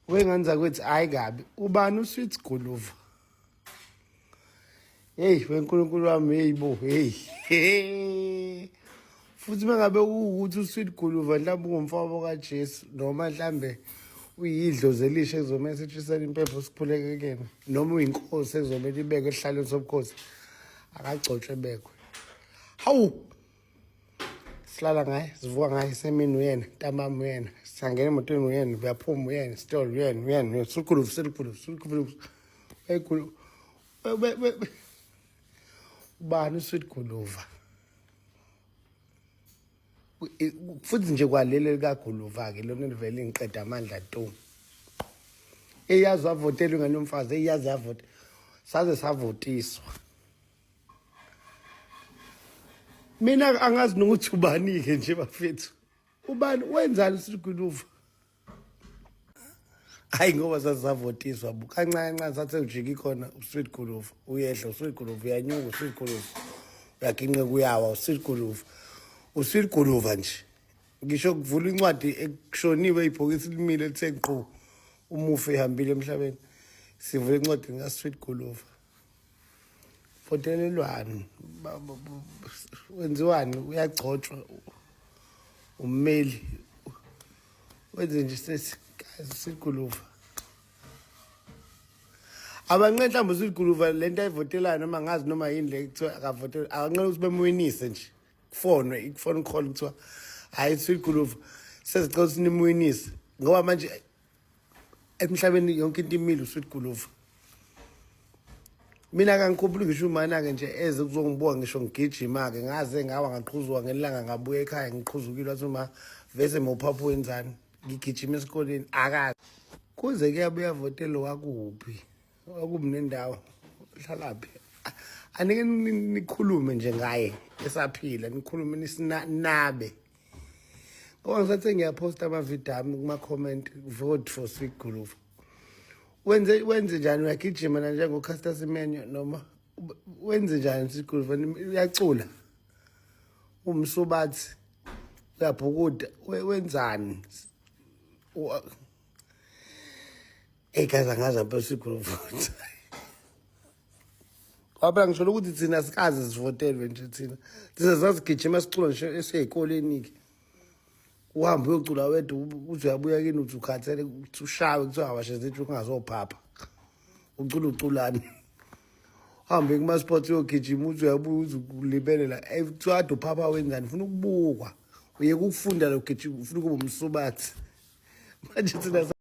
Wengane zakwethu, hayi kabi. Ubani uSweet Guluva? Hey, weNkulunkulu wami, hey bo, hey. Futhi mengabe kuwukuthi uSweet Guluva mhlawumbe ungumfowabo kaJesu noma mhlambe uyidlozi elisha ekuzomele sitshisele impepho sikhuleke kuyena noma uyinkosi ekuzomele ibekwe esihlalweni sobukhosi, akagcotshwe ebekwe. Hawu, silala ngaye, sivuka ngaye, semini uyena, ntambama uyena, sangena emotweni uyena, uyaphuma uyena, isitolo uyena, uyena, uyena, Sweet Sweet Sweet Guluva, ubani uSweet Guluva? Futhi nje kwaleli likaGuluva-ke lona livele ngiqeda amandla tu. Eyazi wavotela ingane yomfazi, eyazi yavota, saze savotiswa. Mina angazi nokuthi ubani-ke nje bafethu, ubani, wenzani uSweet Guluva? Hayi, ngoba sasavotiswa bu kancane kancane, sathe ujika ikhona uSweet Guluva uyehla, uSweet Guluva uyanyuka, uSweet Guluva uyaginqeka uyawa, uSweet Guluva, uSweet Guluva nje. Ngisho kuvula incwadi ekushoniwe, ibhokisi limile lithe qhu, umufi ehambile emhlabeni, sivula incwadi kaSweet Guluva. Votelelwani? Wenziwani? Uyagcotshwa? Ummeli wenze nje sesi guys. USweet Guluva abanqe mhlawumbe uSweet Guluva le nto ayivotelayo noma ngazi noma yini le kuthiwa akavotela, abanqe ukuthi bemwinise nje, kufonwe ikufona call, kuthiwa hhayi, Sweet Guluva sezicela ukuthi nimwinise ngoba manje emhlabeni yonke into imile uSweet Guluva. Mina kangikhumbuli ngisho umana-ke nje eze kuzongibuka ngisho ngigijima-ke, ngaze ngawa ngaqhuzuka ngelanga, ngabuya ekhaya ngiqhuzukile, wathi uma vese mawuphapha wenzani, ngigijima esikoleni akazi kuze kuyabuya votelo wakuphi, wakuphi nendawo, uhlalaphi. Anike nikhulume nje ngaye esaphila, nikhulume nisinabe ngoba ngisathe ngiyaphosta amavidiyo ami kuma-comment, "Vote for Sweet Guluva." Wenze njani? Uyagijima na njengoCaster Semenya noma wenze njani Sweet Guluva? Uyacula, umsubathi, uyabhukuda, wenzani? Hey guys, angazi apha Sweet Guluva. Ngoba ngisho ukuthi thina sikaze sivotelwe nje, thina sasigijima sicula nje esey'koleni-ke, uhambe uyocula wedwa, uze uyabuya kini uthi ukhathele, uthi ushawe, kuthiwa awashe zithi ungazophapha, ucula uculani, uhambe kuma-sports uyogijima, uze uyabuya uze ulibelela, kuthiwa ade uphapha wenzani, ufuna ukubukwa, uyeke ukufunda lo gijima, ufuna ukuba umsubathi. Manje thina